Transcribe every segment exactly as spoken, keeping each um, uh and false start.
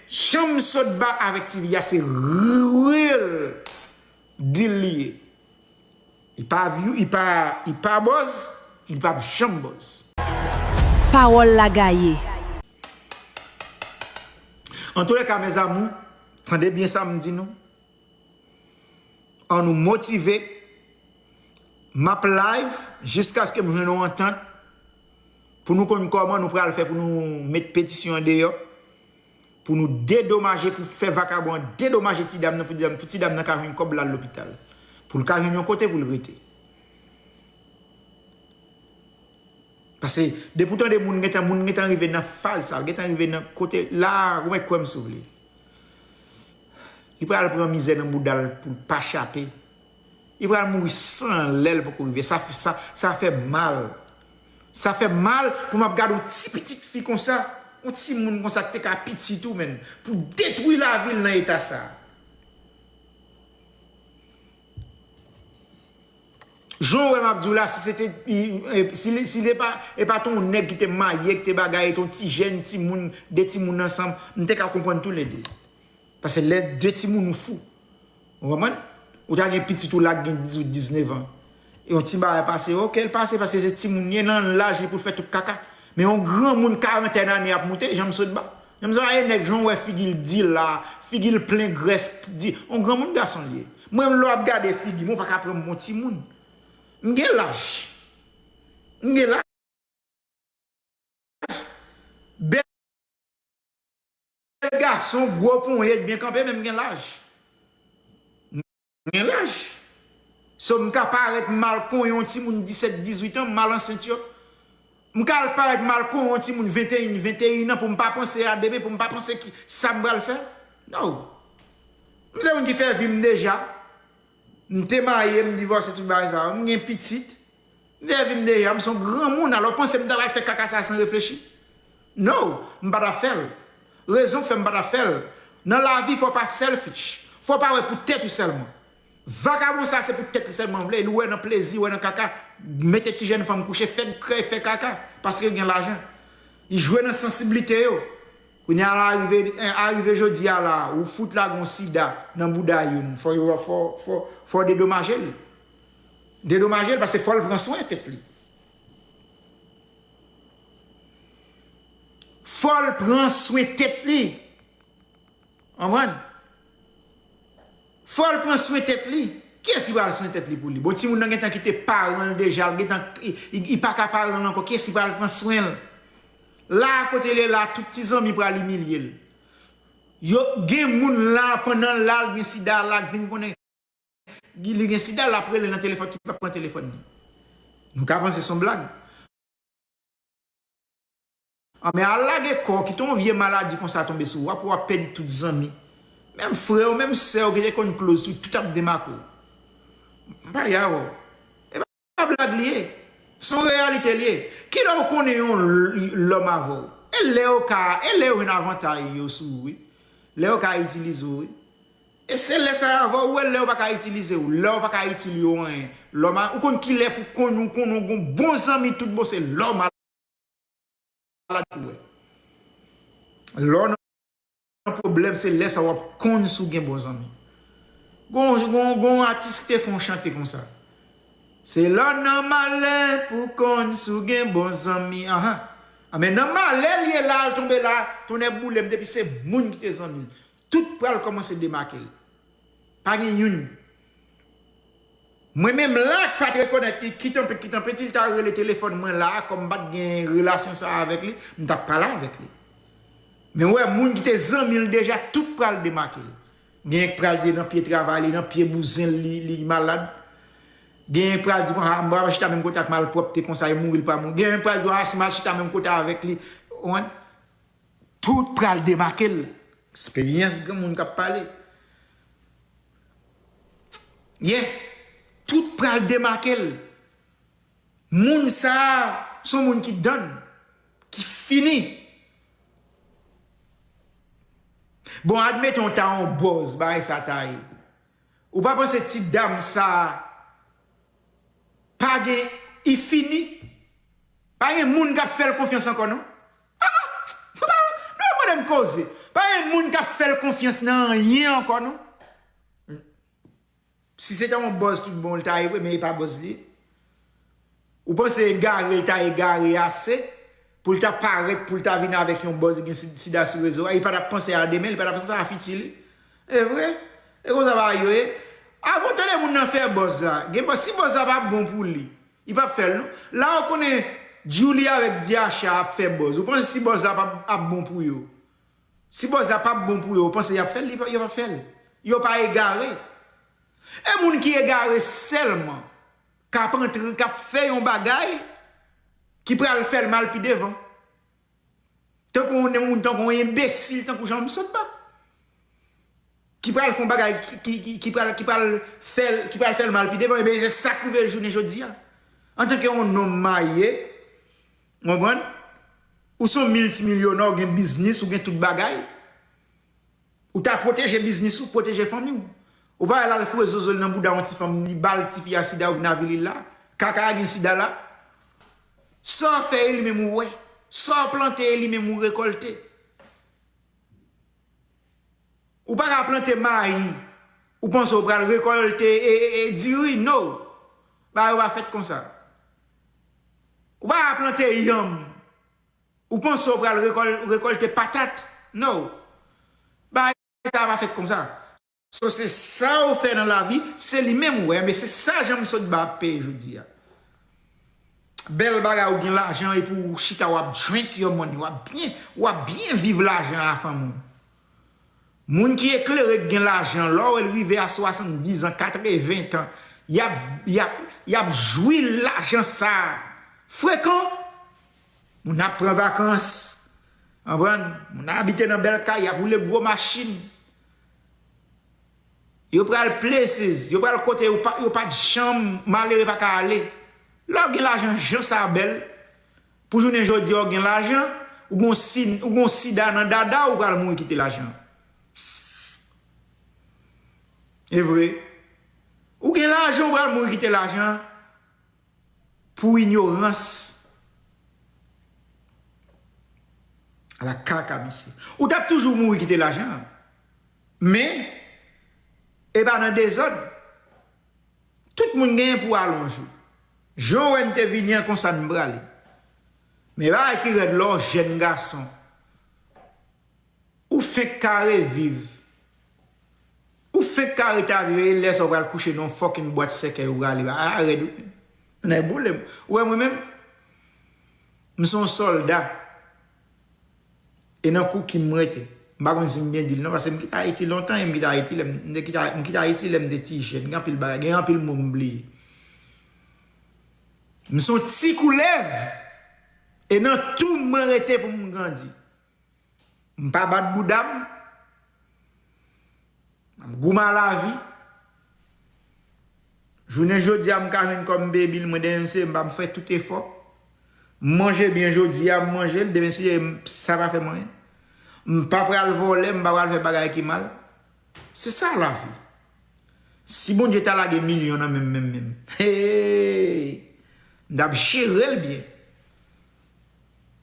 Janm sot ba avèk T V a se real deal li ye. Li pa view, li pa, li pa buzz, li p ap janm buzz. Pawòl la gaye. Antoulèka, mes amours, tande byen sa m di nou. Ann nou motive. M ap live jiskaske m jwenn yon antant pou nou konn kòman nou pral fè pou nou met petisyon an deyò, pou nou dedomaje, pou fè vakabon an dedomaje ti dam nan, pou ti dam, pou ti dam nan ka jwenn kòb l al lopital, pou l ka jwenn yon kote pou l rete. Paske depi w tande moun gentan, moun gentan rive nan faz sa, l gentan rive nan kote la, ou mèt kwè m si w vle. Li pral pran mizè nan bouda l pou l pa chape. Li pral mouri san lè l poko rive. Sa, sa, sa fè mal. Sa fè mal pou m ap gade yon ti pitit fi konsa, yon timoun konsa ki te ka piti tou, menn, pou detwi lavi l nan eta sa. Jan w wè m ap di w la, si se te, si li, si li pa, e pa t yon nèg ki te marye, ki te bagay, e t yon ti jèn timoun, de timoun ansanm, m te ka konprann toulede. Paske lè de timoun ou fou, ou konprann? Ou ta gen pitit ou la k gen dizuit, diznèf an. E yon ti bagay pase, oke, l pase, paske se timoun, li nan laj li pou l fè tout kaka. Men yon granmoun karantèn ane ap moute, jan m sot ba. Jan m sot ba, e nèg, jan w wè figi l di la, figi l plen grès, di, yon granmoun gason l ye. Mwen menm lè w ap gade figi m, ou pa ka pran m pou yon timoun. M gen laj. M gen laj. Bèl gason, gwo ponyèt, byen kanpe, men m gen laj. M gen laj. So, m ka parèt mal kon yon timoun disèt, dizuit an, m mal ansent yo. M ka parèt mal kon yon timoun venteyen, venteyen an pou m pa panse a demen, pou m pa panse ki sa m pral fè. No. M se moun ki fè vi m deja. M te marye, m divòse, tout bagay sa yo. M gen pitit. M fè vi m deja, m se yon granmoun, alò w panse m ta pral fè kaka sa a san reflechi? No, m pa t ap fè l. Rezon k fè m pa t ap fè l, nan lavi fò w pa selfish. Fò w pa wè pou tèt ou sèlman. Vakabon sa a se pou tèt li sèlman l vle, li wè nan plezi, wè nan kaka, mete ti jèn fanm kouche, fè l krèy, fè kaka, paske l gen lajan. Li jwe nan sansiblite yo. Kounye a la arive, arive jodi a la, ou fout lage yon sida nan bouda youn, fò yo, fò, fò, fò w dedomaje l. Dedomaje l, paske fò l pran swen tèt li. Fò l pran swen tèt li. Konprann? Fò l pran swen tèt li. Kiyès ki pral swen tèt li pou li? Bon, timoun nan gentan kite paran l deja, l gentan, li, li, li pa ka paran l ankò. Kiyès ki pral pran swen l? La, kote l ye la, tout ti zanmi pral imilye l. Yo, gen moun la, pandan l la, l gen sida la, k vin konnen li gen sida, l ap rele nan telefòn, ki p ap pran telefòn li. Nou ka panse se yon blag. An, men al lage kò w, kite yon vye maladi konsa tonbe sou ou, apre w ap pèdi tout zanmi. Menm frè w, menm sè w ki te konn close tou, tout ap demake w. M pa ri avè w. E pa blag li ye. Se yon reyalite li ye. Kilè w konnen yon l-, lòm avè w? E lè yo ka, e lè yo jwenn avantay yo sou ou, wi. Lè yo ka itilize w, wi. E se lè sa yo avè w, ou wè lè yo pa ka itilize w, lè yo pa ka itil yo anyen. Lòm a, ou konn kilè pou konn, ou konn ou gon bon zanmi tout bon, se lè w malad pou wè. Lè w nan pwoblèm, se lè sa w ap konn si w gen bon zanmi. Gon, gon, gon atis ki te fè yon chante konsa. Se lè w nan malè pou w konn si w gen bon zanmi. Anhan. A, men nan malè l ye la, l tonbe la, tonnè boule m, depi se moun ki te zanmi l. Tout pral kòmanse demake l. Pa gen youn. Mwen menm la k pa t rekonèt li, ki tanpri, ki tanpri, si l ta rele telefòn mwen la, kòm m pa t gen relasyon sa a avèk li, m t ap pale avèk li. Men w wè, moun ki te zanmi l deja, tout pral demake l. Genyen k pral di nan pye travay li, nan pye bouzen l, li, li malad. Genyen k pral di, a, m pral chita menm kote ak malpwòpte konsa, e mouri l pa mouri. Genyen k pral di, a, si m al chita menm kote avèk li, w konprann? Tout pral demake l. Eksperyans granmoun k ap pale. Yeah. Tout pral demake l. Moun sa a, se yon moun ki done, ki fini. Bon, admeton, w ta yon buzz, bagay sa ta ye. Ou pa panse ti dam sa a pa gen, li fini? Pa gen moun k ap fè l konfyans ankò, non? Ah, ah, non, mande m koze. Pa Moun k ap fè l konfyans nan anyen ankò non. Si se te yon buzz tout bon, l ta ye vre, men e pa buzz li ye. Ou panse egare l ta egare ase pou l ta parèt, pou l ta vin avèk yon buzz ki gen si- sida sou rezo a? Li pa t ap panse a demen, li pa t ap panse a fiti li. E vre? E konsa bagay yo ye. Avan w tande moun nan fè buzz la, gen buzz, si buzz la pa bon pou li, li p ap fè l non. La ou konnen Djouly avèk Diacha ap fè buzz. Ou panse si buzz la p ap, ap bon pou yo? Si buzz la p ap bon pou yo, ou panse y ap fè l? Li pa- Yo p ap fè l. Yo pa egare. E moun ki egare sèlman k ap antre, k ap fè yon bagay ki pral fè l mal pi devan. Tankou yon moun, tankou yon enbesil, tankou Jean Sotba. Ki pral fè yon bagay ki, ki, ki, ki pral, ki pral fè l, ki pral fè l mal pi devan. Ebyen, se sa k rive l jounen jodi a. Antanke yon nonm marye, w konprann? Ou se yon miltimilyonè, ou gen biznis, ou gen tout bagay. Ou ta pwoteje biznis ou, pwoteje fanmi w. Ou pa wè l al foure zozo l nan bouda yon ti fanm, li ba l tifi a sida, ou vin avili l la. Kaka a gen sida la. Sa w fè e li menm ou wè. Sa w plante e li menm ou rekòlte. Ou pa ka plante mayi, ou panse ou pral rekòlte e, e, e diri, no. Bagay yo pa fèt konsa. Ou pa ka plante yanm, ou panse ou pral rekòl- rekòlte patat, no. Bagay sa pa fèt konsa. So se sa ou fè nan lavi, se li menm ou wè, men se sa Jean Sotba ap peye jodi a. Bèl bagay, ou gen lajan epi ou chita w ap drink your money, w ap byen, w ap byen viv lajan a fanmi w. Moun ki eklere k gen lajan, lè w wè l rive a swasanndizan, katreven tan, y ap, y ap, y ap jwi lajan sa a. Frekan, moun ap pran vakans, konprann? Moun ap abite nan bèl kay, y ap woule gwo machin. Yo pral places, yo pral kote yo pa, yo pa t janm, malere pa ka ale. Lè w gen lajan jan sa bèl, pou jounen jodi a w gen lajan, ou gon si- ou gon sida nan dada, ou pral mouri kite lajan. E vre. Ou gen lajan, ou pral mouri kite lajan pou inyorans. Ala kaka mesye. Ou t ap toujou mouri kite lajan. Men, e pa nan dezòd. Tout moun genyen pou al yon jou. Jan w wè n te vini an, konsa n prale. Men bagay ki rèd, lè w jèn gason, ou fenk ka reviv. Ou fenk ka rete a viv, e lè sa w pral kouche nan yon fucking bwat sèkèy ou prale. A, a rèd wi. Nèg boule m. Ou wè mwen menm? M se yon sòlda. E nan Kouki m rete. M pa konn si m byen di l non, paske m kite Ayiti lontan, e m kite Ayiti lè m, m te kite, m kite Ayiti lè m te ti jèn. Gen anpil bagay, gen anpil mo m bliye. M se yon ti koulèv. E nan tou mwen rete pou m grandi. M pa bat bouda m. M goumen a lavi. Jounen jodi a, m ka jwenn kòb m peye bil mwen, demen m se m pa m fè tout efò. M manje byen jodi a, m manje l, demen si sa pa fè m anyen. M pa pral vòlè, m pa pral fè bagay ki mal. Se sa lavi. Si Bondye ta lage milyon nan men m menm menm, hey, m t ap jere l byen.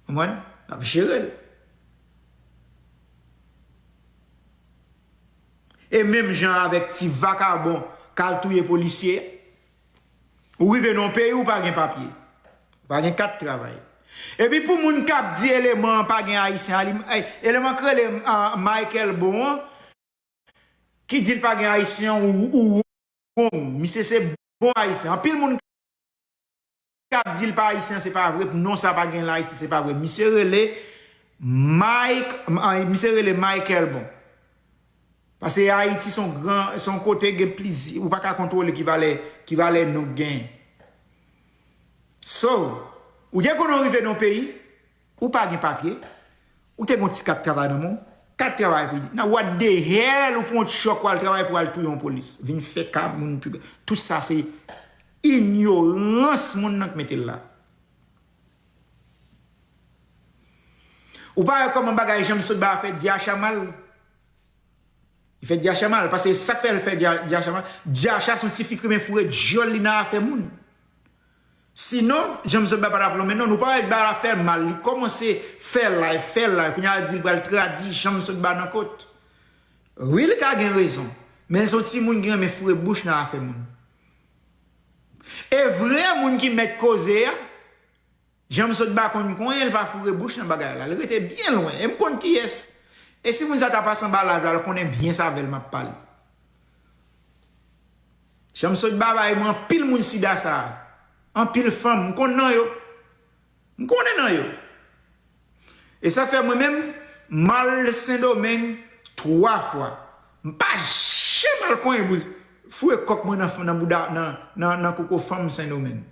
Konprann? M ap jere l. E menm jan avèk ti vakabon k al touye polisye, ou rive nan yon peyi ou pa gen papye, ou pa gen kat travay. Epi pou moun k ap di eleman an pa gen ayisyen, ali- ey, eleman k rele ah, Michael Bon an, ki di l pa gen ayisyen ou, ou wrong. Misye se bon ayisyen. Anpil moun k ap di l pa ayisyen, se pa vre. Non, sa pa gen l Ayiti, se pa vre. Misye rele Mike, ah, misye rele Michael Bon. Paske Ayiti se yon gran, se yon kote gen plizyè, ou pa ka kontwole ki valè, ki valè non k genyen. So, ou te konnen w rive nan yon peyi, ou pa gen papye, ou te gen yon ti kat travay nan men w, kat travay pou li. Nan what the hell, ou pran yon tchòk, w al travay pou w al touye yon polis, vin fè ka moun pi. Tout sa se inyorans moun nan k mete l la. Ou pa wè kòman bagay Jean Sotba fè Diacha mal? Li fè Diacha mal, paske sa k fè l fè Dia- Diacha mal, Diacha se yon tifi ki renmen foure dyòl li nan afè moun. Sinon, Jean Sotba pa t ap lonmen non, nou pa wè ba la fè mal, li kòmanse fè live, fè live, kounye a di l pral tradi Jean Sotba nan kot. Wi, li ka gen rezon, men se yon timoun ki renmen foure bouch nan afè moun. E vrè moun ki mèt koze a, Jean Sotba konn konyen, li pa foure bouch nan bagay la, li rete byen lwen, e m konn kiyès. E si moun sa ta pase anba live la, l konnen byen sa avè l m ap pale. Jean Sotba bay mwen anpil moun sida sa, anpil fanm, m konn nan yo. M konnen nan yo. E sa fè mwen menm, m al Sendomeng twa fwa. M pa janm al konyen pou foure kòk mwen nan, nan bouda, nan, nan, nan koko fanm Sendomeng.